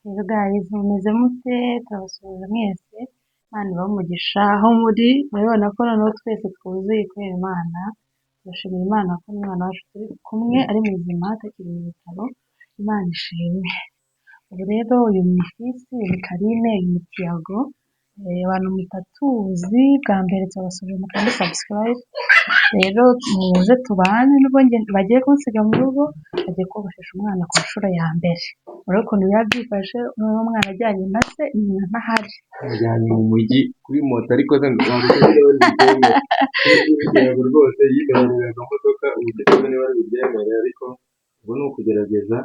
Rero guys, mumeze mute? Turabasuhuza mwese, Imana ibahe umugisha aho muri. Murabibona ko noneho twese twuzuye kubera Imana. Turashimira Imana ko umwana wacu turi kumwe ari muzima, atakiri mu bitaro. Imana ishimwe. Ubu rero uyu ni Fisi, uyu ni Karine, uyu ni Tiago. Abantu mutatuzi bwa mbere, turabasuhuje, mukande subscribe. Rero muze tubane. Nubwo njye bagiye kunsiga mu rugo, bagiye kogoshesha umwana ku nshuro ya mbere. Urabona ukuntu biba byifashe noneho umwana ajyanye na se, nyina ntahari. Mujyanye mu mujyi kuri moto, ariko ntabwo bubyemere. Yego rwose, yimenyereye akamodoka. Ubu sinzi niba ari bubyemere, ariko ubu ni ukugerageza.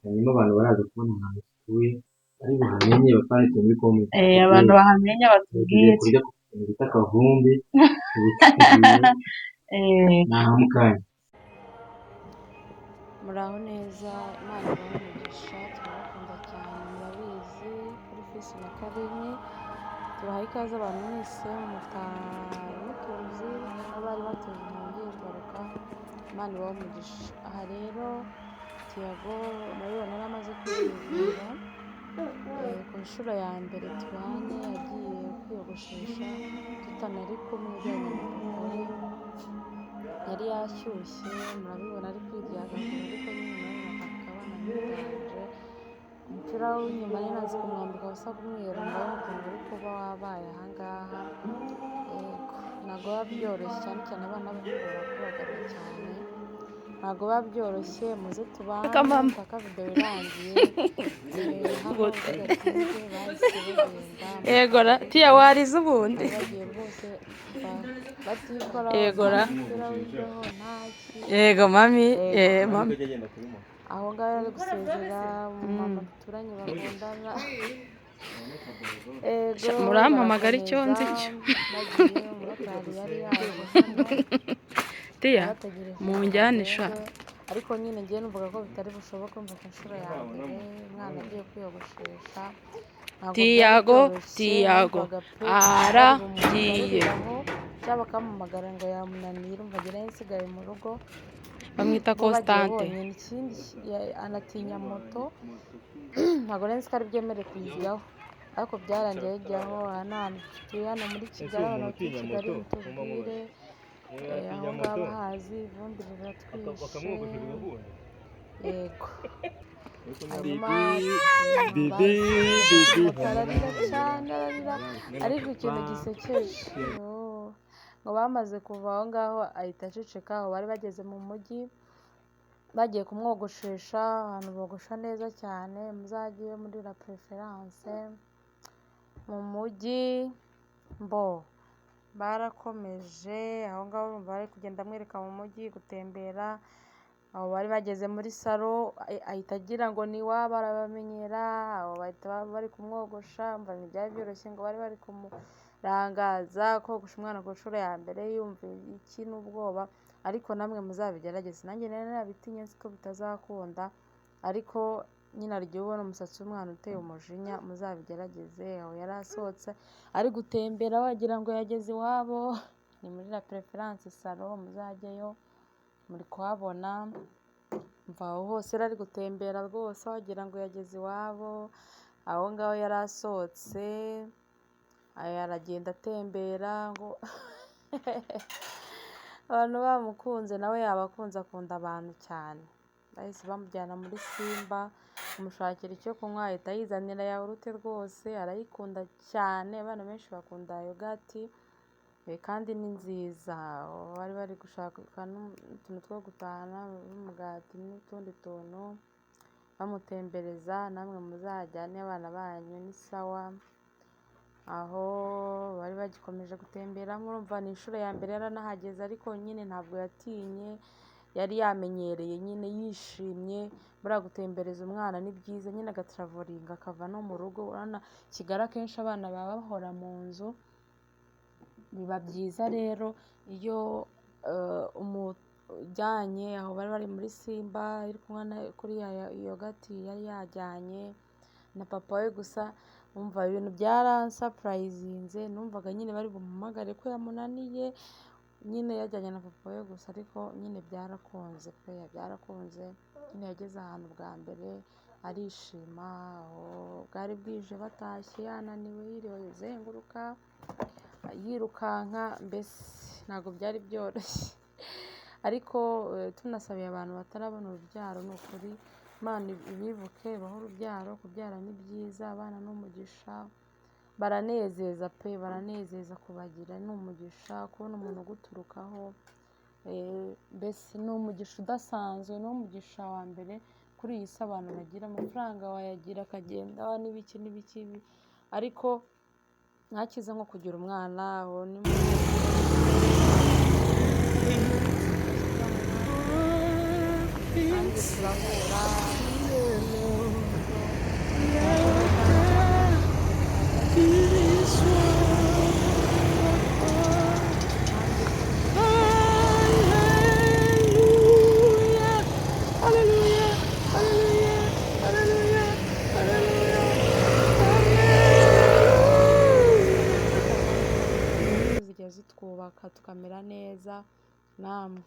Hanyuma abantu baraza kubona ahantu dutuye, bari buhamenye, batwandike muri comment. Abantu bahamenya Tugiye batubwire. kurya ku kintu bita akavumbi. Ubu tugiye ni aha mukanya. Muraho neza, Imana ibahe umugisha, turabakunda cyane murabizi, kuri Fisi na Karine. Tubahaye ikaze abantu mwese mutari mutuzi n'abari batuzi mwongeye kugaruka, Imana ibahe umugisha. Aha rero Tiago murabibona yari amaze kwiyuhagira ku nshuro ya mbere tubanye, agiye kwiyogoshesha tutanari kumwe, ajyanye na papa we. Yari yashyushye, murabibona ari kwiryagagura, ariko nyine murabibona akabana yiganje. Umupira w'inyuma nari nazi kumwambika usa umweru, murabona ukuntu uri kuba wabaye aha ngaha. Yego, ntabwo biba byoroshye, cyane cyane abana b'abahungu barakubagana cyane, ntabwo biba byoroshye. Muze tubane Mama. mpaka videwo irangiye. Hano bidatinze bahise bagenda. Yego ra, Tiya, warize ubundi. Bari bagiye rwose batikora Yego nta ra. mupira w'imbeho, ntaki. Yego mami. Yego. Mami. Aho ngaho ari gusezera umumama duturanye bakundana. Ego. Murampamagara icyo nzi Barakomeza cyo. bagiye, umumotari yari yaje hano Tiya, bategereje munjyane sha. ngo agende, ariko nyine ngewe numvaga ko bitari bushoboke. Mva ku nshuro ya mbere umwana agiye kwiyogoshesha, ntabwo byari Tiyago, byoroshye. Tiyago, Numvaga pe bari aragiye. bumugaruriraho cyangwa bakampamagara ngo yamunaniye. Urumva njye nari nsigaye mu rugo, Bamwita bo bagiye Constante. bonyine. Ikindi anatinya moto, ntabwo nari nzi ko ari bwemere kuyijyaho, ariko byarangiye ayijyaho. Aha ni ahantu dutuye hano muri Kigali. Abantu batuye i Kigali mutubwire, aho ngaho abahazi, ivumbi riratwishe. Yego, hanyuma bahise ararira cyane, ararira. Ariko ikintu gisekeje, yoo, ngo bamaze kuva aho ngaho ahita aceceka. Aho bari bageze mu mujyi, bagiye kumwogoshesha ahantu bogosha neza cyane. Muzajye muri La Preference mu mujyi. Mbo barakomeje aho ngaho, urumva bari kugenda amwereka mu mujyi, gutembera. Aho bari bageze muri salon, ahita agira ngo ni iwabo, arabamenyera. Aho bahita bari kumwogosha, umva ntibyari byoroshye, ngo bari bari kumurangaza. Kogosha umwana ku nshuro ya mbere yumva iki n'ubwoba, ariko namwe muzabigerageze. Nanjye nari narabitinye, nzi ko bitazakunda, ariko nyine hari igihe ubona umusatsi w'umwana uteye umujinya. Muzabigerageze. Aho yari asohotse ari gutembera, wagira ngo yageze iwabo. Ni muri La Preference Salon, muzajyeyo, muri kuhabona. Mva aho hose yari ari gutembera rwose, wagira ngo yageze iwabo. Aho ngaho yari asohotse aragenda atembera, ngo abantu bamukunze, nawe yabakunze, akunda abantu cyane. Bahise bamujyana muri Simba kumushakira icyo kunywa, ahita yizanira yawurute rwose, arayikunda cyane. Abana benshi bakunda yogati kandi ni nziza. Bari bari gushaka n'utuntu two gutahana n'umugati n'utundi tuntu, bamutembereza. Namwe muzajyane abana banyu, ni sawa. Aho bari bagikomeje gutembera, murumva ni inshuro ya mbere yaranahageze, ariko nyine ntabwo yatinye, yari yamenyereye nyine, yishimye. Buriya gutembereza umwana ni byiza nyine, agatravelinga akava no mu rugo. Urabona Kigali akenshi abana baba bahora mu nzu. Biba byiza rero iyo umujyanye. Aho bari bari muri Simba, ari kunywa kuri ya yogati yari yajyanye na papa we gusa. Umva, ibintu byaransurprisinze. Numvaga nyine bari bumuhamagare ko yamunaniye, nyine yajyanye na papa we gusa, ariko nyine byarakunze pe, byarakunze. Nyine yageze ahantu bwa mbere. Arishima. Aho bwari bwije batashye yananiwe, yiriwe azenguruka yirukanka, mbese ntabwo byari byoroshye. Ariko tunasabiye abantu batarabona urubyaro, ni ukuri Imana ibibuke ibahe urubyaro. Kubyara ni byiza, abana ni umugisha, baranezeza pe, baranezeza, kubagira ni umugisha, kubona umuntu uguturukaho mbese ni umugisha udasanzwe, ni umugisha wa mbere kuri iyi si abantu bagira. Amafaranga wayagira akagenda n'ibiki n'ibiki, ariko ntakiza nko kugira umwana. Uwo ni kandi turahura. Zijya zitwubaka tukamera neza. Namwe